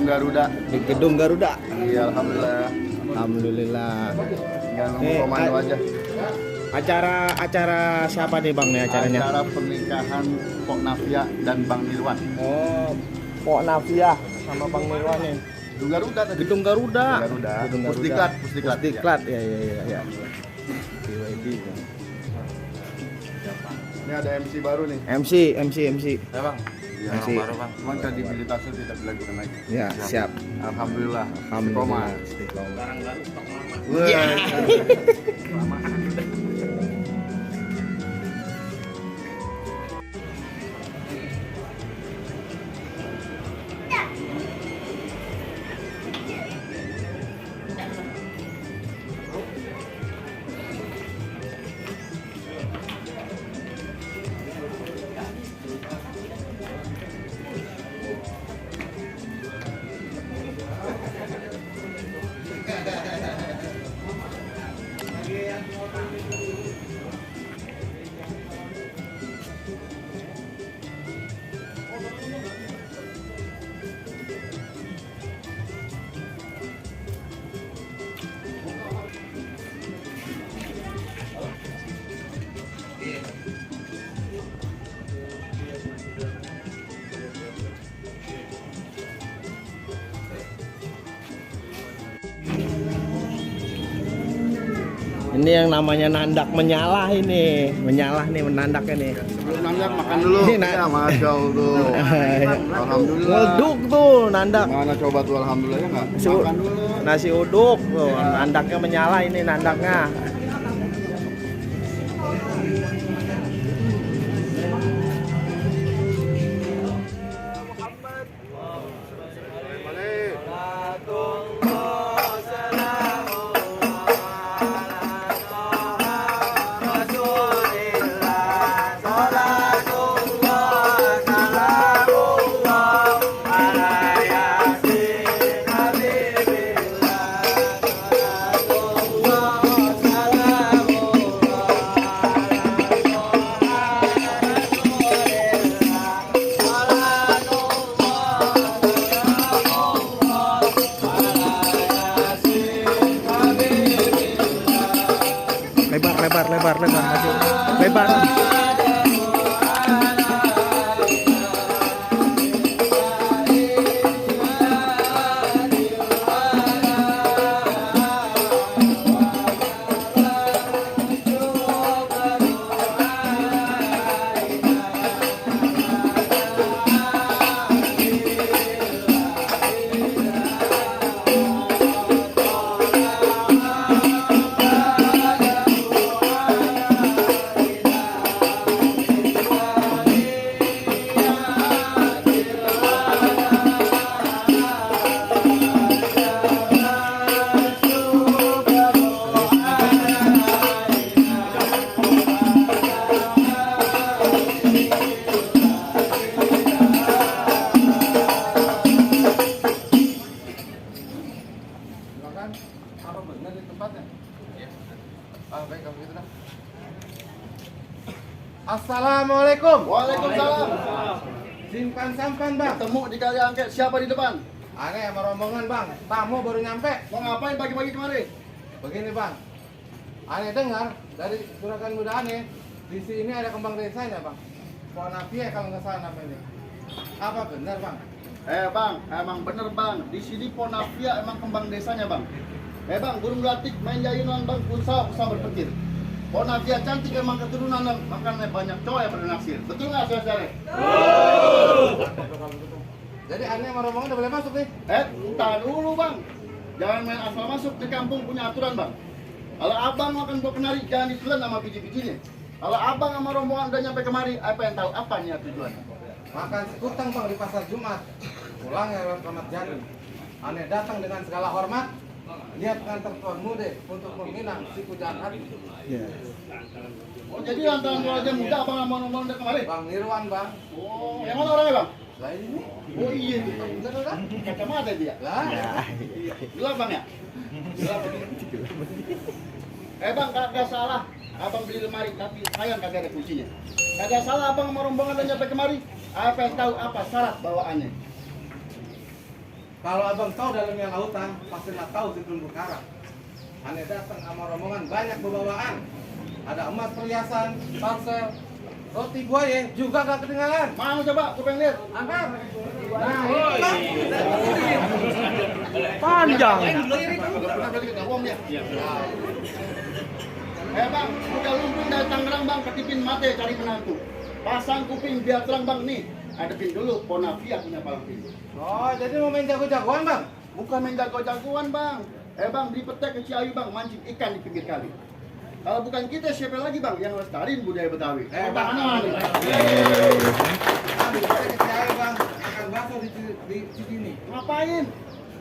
Garuda. Di Gedung Garuda. Iya, alhamdulillah. Alhamdulillah. Tinggal ngomong komando aja. Acara siapa nih Bang nih acaranya? Acara pernikahan Pok Navia dan Bang Nirwan. Oh, Pok Navia sama Bang Nirwan nih. Gedung Garuda tadi. Gedung Garuda. Gedung Garuda. Pusdiklat. Ya. BYD. Ini ada MC baru nih. MC. Ya bang. Iya, MC. baru bang. Cuman kredibilitasnya tidak dilakukan lagi. Ya, siap. Alhamdulillah. Alhamdulillah. Barang baru stok lama. Ini yang namanya nandak menyalah ini. Menyalah nih menandaknya nih. Sebelum nandak makan dulu. Ini Ya, Masya Allah. Alhamdulillah. Uduk tuh nandak. Mana coba tuh alhamdulillah ya nggak? Makan dulu. Nasi uduk tuh. Nandaknya menyala ini nandaknya. Lebar maju. Lebar. Apa benar di tempatnya? Iya. Baik kalau gitu dah. Assalamualaikum. Waalaikumsalam. Simpan sampan bang. Ketemu di kali angket siapa di depan? Aneh sama rombongan bang. Tamu baru nyampe. Mau ngapain pagi-pagi kemari? Begini bang. Aneh dengar dari Juragan Muda Aneh di sini ada kembang desanya bang. Pok Navia kalau nggak salah namanya. Apa benar bang? Bang, emang bener bang. Di sini Pok Navia emang kembang desanya bang. Bang, burung gelatik main jayunan bang, usaha berpetir. Pok Navia cantik emang keturunan bang, makanya banyak cowok yang bernaksir. Betul nggak saudara? Jadi aneh sama rombongan udah boleh masuk nih? Entar dulu bang. Jangan main asal masuk, di kampung punya aturan bang. Kalau abang makan buah kenari, jangan ditelan sama biji-bijinya. Kalau abang sama rombongan udah nyampe kemari, apa yang tahu apa niat tujuannya? Makan sekutang bang di pasar Jumat. Pulang ya bang Komat Jani. Aneh datang dengan segala hormat. Lihat ngantar tuan muda untuk meminang si pujaan hati. Oh jadi lantaran keluarga muda abang sama rombongan udah kemari? Bang Nirwan bang. Oh yang mana orangnya bang? Lah ini. Oh iya bener kan? Kacamata dia. Lah. Gelap bang ya? Gelap. Bang kagak salah. Abang beli lemari tapi sayang kagak ada kuncinya. Kagak salah abang sama rombongan udah nyampe kemari. Apa yang tahu apa syarat bawaannya? Kalau abang tahu dalamnya lautan, pastilah tahu si terumbu karang. Aneh datang sama rombongan banyak berbawaan. Ada emas perhiasan, parsel, roti buaya juga gak ketinggalan. Mau coba, aku pengen lihat. Angkat. Nah, Panjang. Pernah kali kita uang ya? Iya. Bang, udah lumping dari Tangerang bang, ketipin mate cari menantu. Pasang kuping biar terang bang nih. Hadapin dulu, Bonavia punya palang pintu. oh, jadi mau main jago-jagoan bang? Bukan main jago-jagoan bang. Bang, di petek ke Ciayu bang, mancing ikan di pinggir kali. Kalau bukan kita, siapa lagi bang yang lestariin budaya Betawi? Bang. Mana nih? Ambil saya ke Ciayu bang, akan bakso di sini. Ngapain?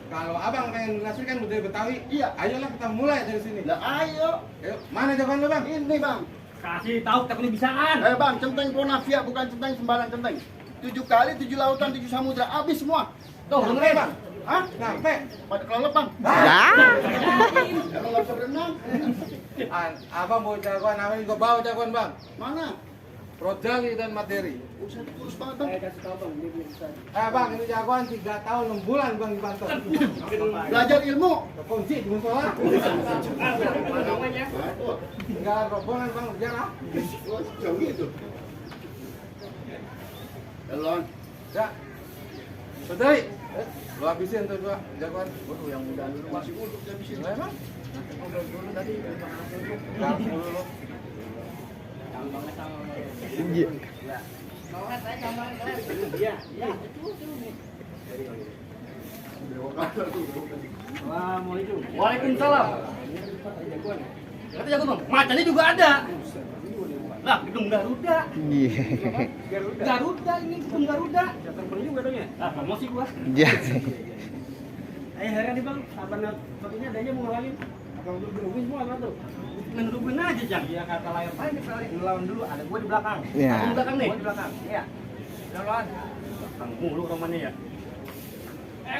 Kalau abang pengen menghasilkan budaya Betawi, Iya. ayolah kita mulai dari sini. Lah ayo. Ayo, mana jagoan lu bang? Ini bang. Kasih tahu kita punya bisaan. Bang, centeng Bonavia bukan centeng sembarang centeng. 7 kali, 7 lautan, 7 samudra, habis semua. Tuh, dengerin bang. Hah? Nyampe. Pada kelelep bang. Ya. Emang nggak bisa berenang? Abang bawa jagoan, abang juga bawa jagoan bang. Mana? Rojali dan materi. Usah kurus banget bang. Kasih tahu bang, dia punya bisaan. Bang, ini jagoan 3 tahun 6 bulan bang di Banten. Belajar ilmu. Kunci di musola. Namanya. Tinggal rombongan bang, jalan. Jauh gitu. Elon. Ya. Saudari, lu habisin tuh dua jagoan. Waduh, yang muda dulu masih untuk habisin. Lah emang? Dulu tadi. Enggak dulu. Gampangnya sama. Iya. Kawat saya gampang kalian. Iya, iya. Wah, mau itu. Waalaikumsalam. Kata jago bang, macannya juga ada. Lah, gedung Garuda. Iya. Garuda ini gedung Garuda. Terbang juga dong ya? Ah, promosi gua. Iya. Heran nih bang, kapan sepertinya adanya mau ngelalin. Abang dulu nungguin semua apa tuh? Nungguin aja Jang. Iya kata layar paling kita lawan dulu, ada gua di belakang. Iya. Aku di belakang nih. Gua di belakang. Iya. Jalan. Belakang mulu romannya ya.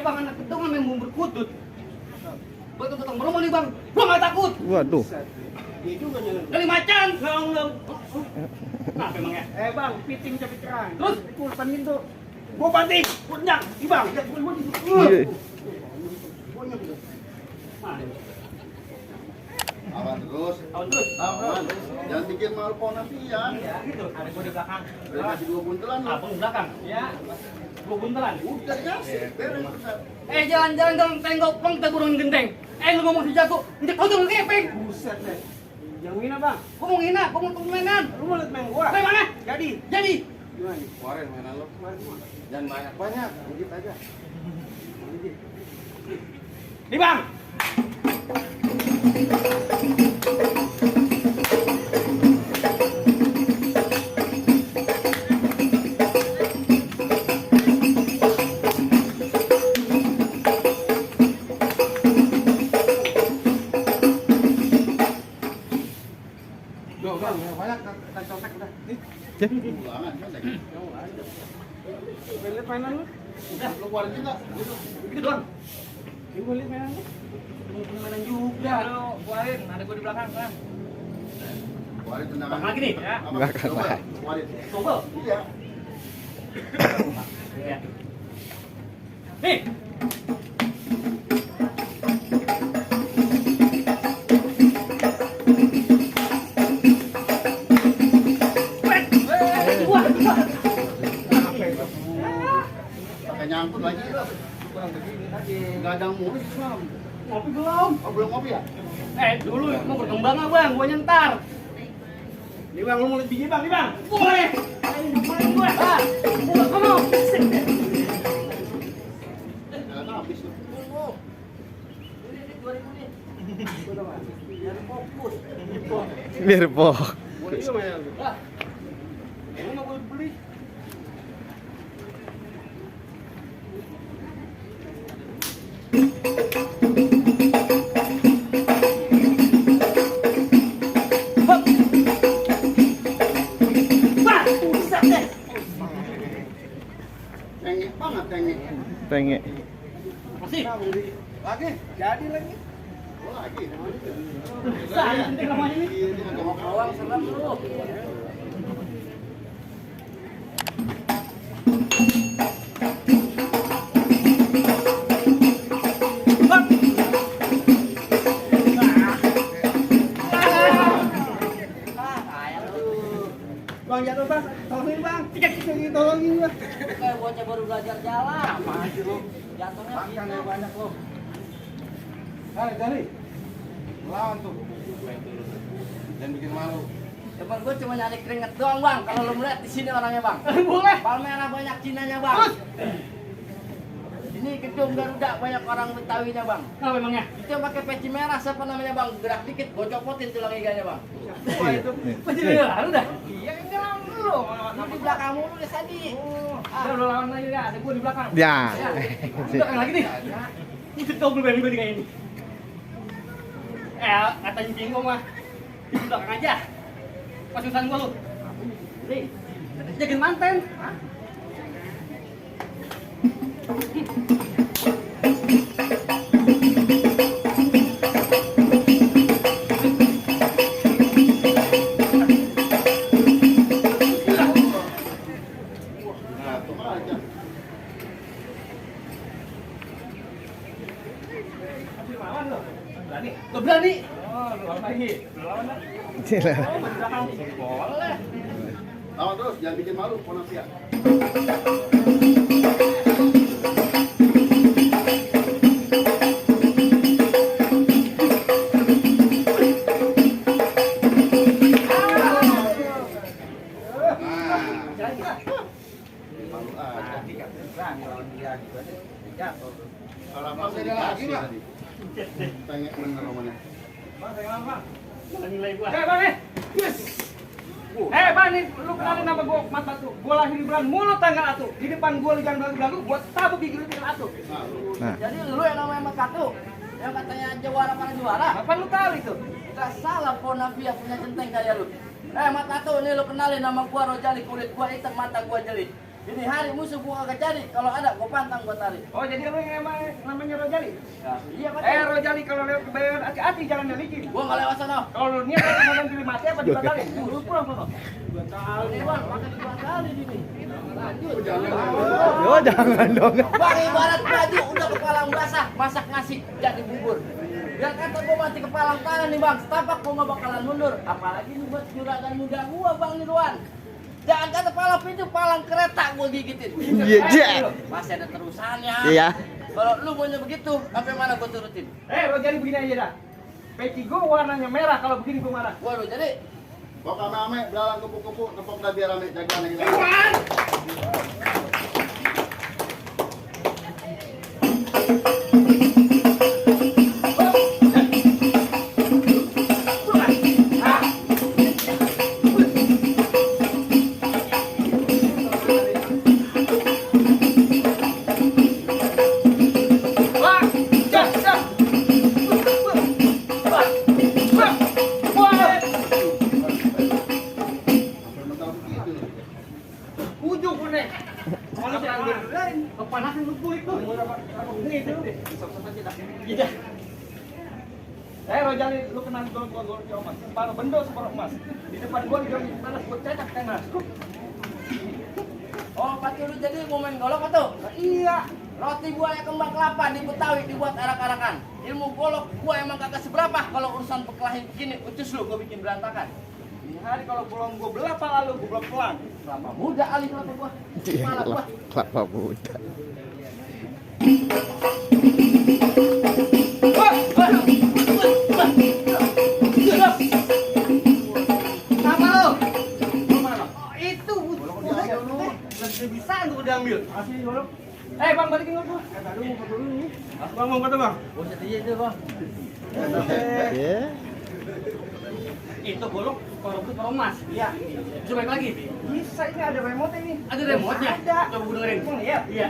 Bang anak gedung yang mau berkutut. Gua tuh datang beromo nih bang, gua nggak takut. Waduh. Dia juga jalan. Kali macan. Nggak. Kenapa emangnya? Bang, piting capi kerang. Terus? Depan pintu. Gua banting, gua tendang. Bang, gua di Iya. Awan terus. Awan terus. Awan. Jangan bikin malu Bonavia. Iya, gitu. Ada gua di belakang. Udah kasih 2 buntelan loh. Abang di belakang. Iya. Gua buntelan. Udah dikasih. Beres. Jalan-jalan dong, tenggok bang, kita burung genteng. Lu ngomong si jago, injek kau tuh ngepeng. Buset deh. Yang ngina bang, Gua mau ngina, gua mau mainan. lu mau liat main gua? Main mana? Jadi, Jadi. gimana nih? Kemarin mainan lo. Jangan banyak-banyak, dikit aja. Nih bang. Duh, bang, banyak kita contek udah. Nih. Ulangan kan lagi. Mau liat mainan lu? Udah, Lu keluarin juga. gitu doang. Ini mau liat mainan lu? Mau punya mainan juga. Lo keluarin, ada gua di belakang kan. Keluarin tendangan. Bang lagi nih, ya. Apa? Belakang Coba, lagi. keluarin. Coba. Iya. Iya. Nih. Wah. Pakai nyangkut lagi. Gadang mulu sih Sam. Ngopi belum? Oh, belum ngopi ya? Dulu mau berkembang nggak bang? Gua nyentar. Nih bang, lu mau liat biji bang, nih bang. Boleh. Main gua. Ah. Kamu. Jangan habis tuh. Biar po. Boleh juga mainan lu. Lu nggak boleh beli. Wah, buset deh. Tengek banget tengek. Tengek. Masih. Lagi. Jadi lagi. Oh, lagi. Bisa, ini penting namanya nih. Iya, dia nggak mau kalah. Awang serem lu. bang jatuh bang, tolongin bang, tolongin bang. Kayak bocah baru belajar jalan. Apaan sih lu? Jatuhnya Makan gitu. ya banyak lu. Hai, Jali. Lawan tuh. Jangan bikin malu. Temen gue cuma nyari keringet doang bang. Kalau lu melihat di sini orangnya bang. Boleh. Palmerah banyak Cinanya bang. Ini gedung Garuda banyak orang Betawinya bang. Kenapa emangnya? Itu yang pakai peci merah siapa namanya bang? Gerak dikit, gue copotin tulang iganya bang. Wah itu, pasti dia udah. Iya ini lawan dulu. Lu di belakangmu lu deh tadi. Udah lu lawan lagi ya, ada gua di belakang. Ya. Di belakang lagi nih. Itu double band gue kayak ini. Katanya bingung mah. Di belakang aja. Pasusan gua lu. Nih, jagain manten. Hah? Nah, tuh aja. Lawan lu. Berani. Lu berani? Oh, lu lawan lagi. Lu lawan lagi. Oh, di belakang. Boleh. Lawan terus, jangan bikin malu, Ponavia. Malu aja. Kalau apa Masih ada lagi, Bang? tadi? Pengen bener romannya. Bang, saya ngelawan, Bang. Jangan nilai gua. Bang, yes. Bang, nih, lu kenalin nama gua Mat Batu. Gua lahir di bulan Mulut tanggal 1. Di depan gua jangan belagu-belagu, gua tabuk gigi lu tinggal 1. Nah. Jadi lu yang namanya Mat Katu, yang katanya juara para juara. Apa lu tahu itu? Gak salah Ponavia punya centeng kayak lu. Mat Katu, nih lu kenalin nama gua Rojali, kulit gua hitam, mata gua jeli. Ini hari musuh gua kagak jadi, kalau ada gua pantang gua tarik. Oh, jadi lu yang emang namanya Rojali? Ya, iya Pak. Rojali kalau lewat kebayoran hati-hati jangan licin. Gua nggak lewat sana. Kalau lu niat mau pilih mati apa dibatalin? Lu pulang sono. Ini bang, makan 2 kali ini. Lanjut. Yo jangan dong. Bang ibarat baju udah kepalang basah, masak nasi jadi bubur. Biar kata gua mati kepalang tangan nih bang, setapak gua nggak bakalan mundur. Apalagi nih buat juragan muda gua bang Nirwan. Jangan kata palang pintu, palang kereta gua gigitin. Iya, Jack. Masih ada terusannya. Iya. Kalau lu maunya begitu, sampai mana gua turutin? Rojali begini aja dah. Peci gua warnanya merah, kalau begini gua marah. Waduh, jadi Kok ame-ame, belalang kupu-kupu, tepok dah biar ame jagaan lagi. Ujung nih. Kalau saya kepanasan lu kulit tuh. Ini itu. Iya. Rojali, lu kenal gol emas. Separuh bendo, separuh emas. Di depan gua di panas gua cetak tenas. oh pasti lu jadi mau main golok atau? Iya. Roti buaya kembang kelapa di Betawi dibuat arak-arakan. Ilmu golok gua emang kagak seberapa. Kalau urusan perkelahian begini, ucus lu gua bikin berantakan. Ini hari kalau belum gua belapa lalu gua belum pelang. Kelapa muda alih kelapa gua. Kepala gua. Kelapa muda. Kenapa lu? Itu lebih bisa untuk diambil. Asli golok. Bang balikin gua. Aduh, mau dulu nih. Bang mau kata bang. Oh jadi itu bang. Ya. Itu golok itu emas. Iya. Bisa balik lagi? Bisa ini ada remote ini. Ada remote-nya? Ada. Coba gua dengerin. Iya. Iya.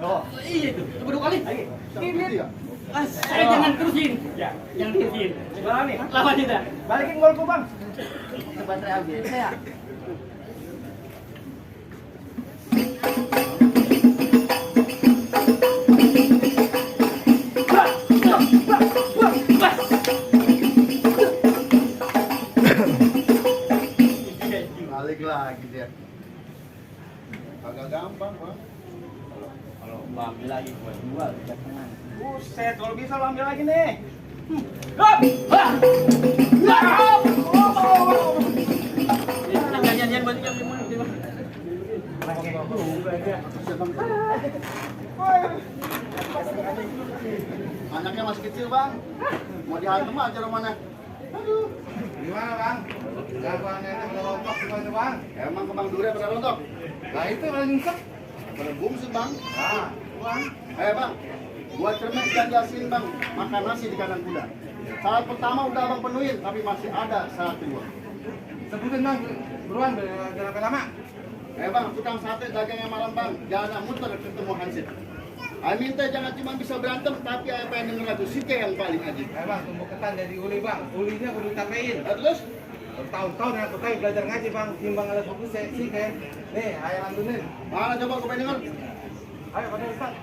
Oh iya itu. Coba 2 kali. Lagi. Ini ya. Jangan terusin. Ya. Jangan terusin. Lawan nih. Lawan kita. Balikin golku bang. Itu baterai habis ya. Balik lagi dia. Agak gampang, Bang. Kalau ambil lagi gua jual jangan. Buset, kalau bisa lo ambil lagi nih. Hop! Hah! Anaknya masih kecil bang, mau dihantam aja rumahnya. Aduh, Gimana bang? Gangguan nenek udah rontok gimana bang? emang kembang duri pada rontok? Lah itu malah nyungsep. Pada bungsu bang. Nah, bang. Ayo bang, buat cermin dan yasin bang, makan nasi di kandang kuda. Saat pertama udah abang penuhin, tapi masih ada saat kedua. Sebutin bang, buruan jangan lama. Ayo bang, tukang sate dagangnya malam bang, jangan muter ketemu Hansip. Ayo minta jangan cuma bisa berantem, tapi ayo pengen denger lagu Sike yang paling ajib. Bang, tumbuh ketan jadi uli bang. Ulinya kudu ditapein. Terus? Tahun-tahun yang aku belajar ngaji bang, timbang alat buku sih kayak. Nih, ayo lantunin. Mana coba gue pengen denger? Ayo pada Ustaz.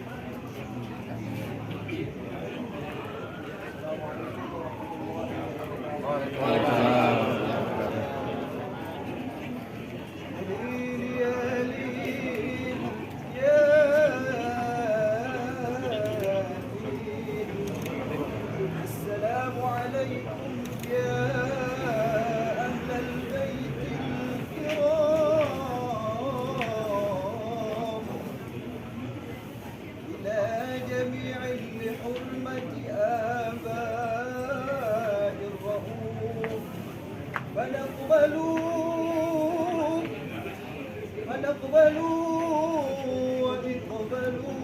السلام عليكم يا أهل البيت الكرام إلى جميع بحرمة آباء الرؤوف فنقبلوا واقبلوا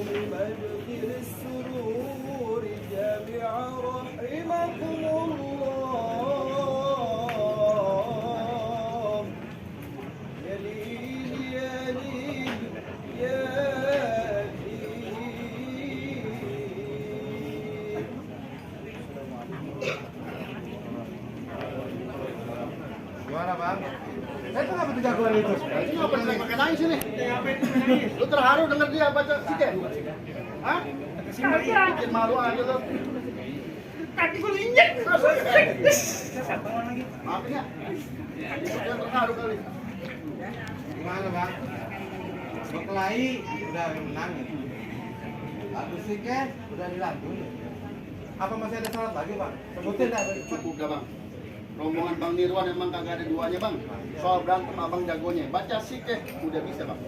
بمدخل السرور جامعا رحمكم الله يا ليل يا ليل يا ليل. Gimana bang? Itu apa tuh jagoan itu? Ini apa yang pakai nangis ini? Lu terharu denger dia baca Sike? Hah? Bikin malu aja lu. Kaki gue injek. Maafin ya? Dia terharu kali. Gimana bang? Berkelahi udah menangin. Lagu Sike udah dilantunin. Apa masih ada salat lagi bang? Sebutin dah. Udah bang. Rombongan Bang Nirwan emang kagak ada duanya bang. Soal berantem abang jagonya. Baca Sike udah bisa bang.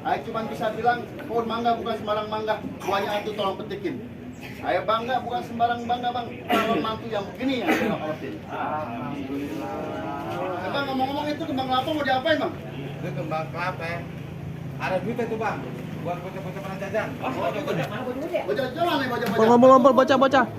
Ayo cuma bisa bilang pohon mangga bukan sembarang mangga. Buahnya atuh tolong petikin. Ayo bangga bukan sembarang bangga bang. Calon mantu yang begini yang kita khawatirin. Bang ngomong-ngomong itu kembang kelapa mau diapain bang? Itu kembang kelapa. Ada duit itu bang. Buat bocah-bocah pernah jajan. Bocah jalan nih bocah-bocah. Ngobrol-ngobrol bocah-bocah.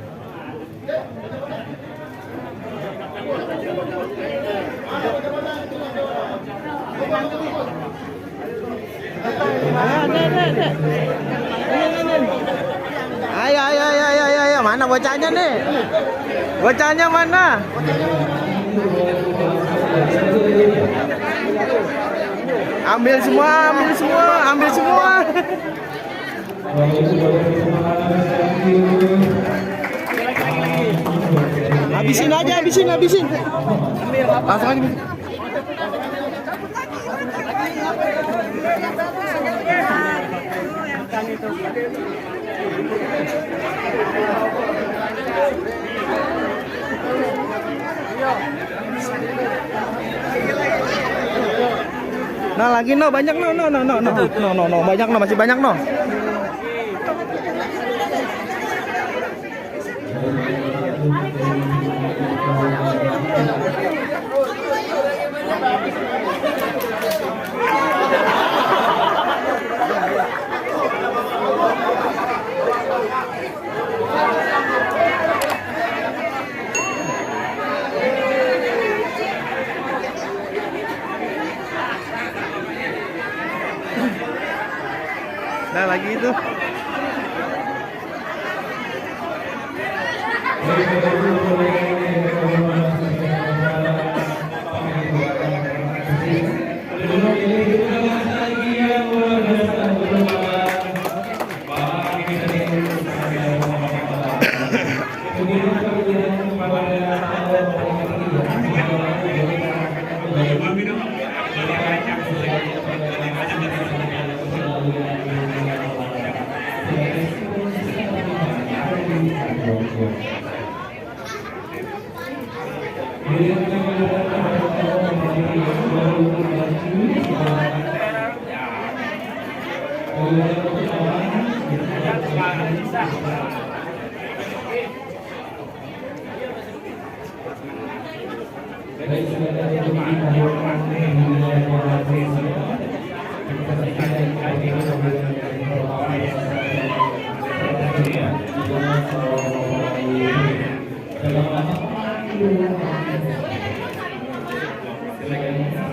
Ayo, mana bocahnya nih? Bocahnya mana? Ambil semua. Habisin aja. Langsung aja. Nah lagi banyak banyak masih banyak Nah lagi itu.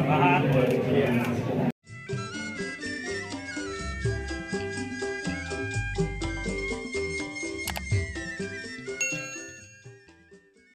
Bahan.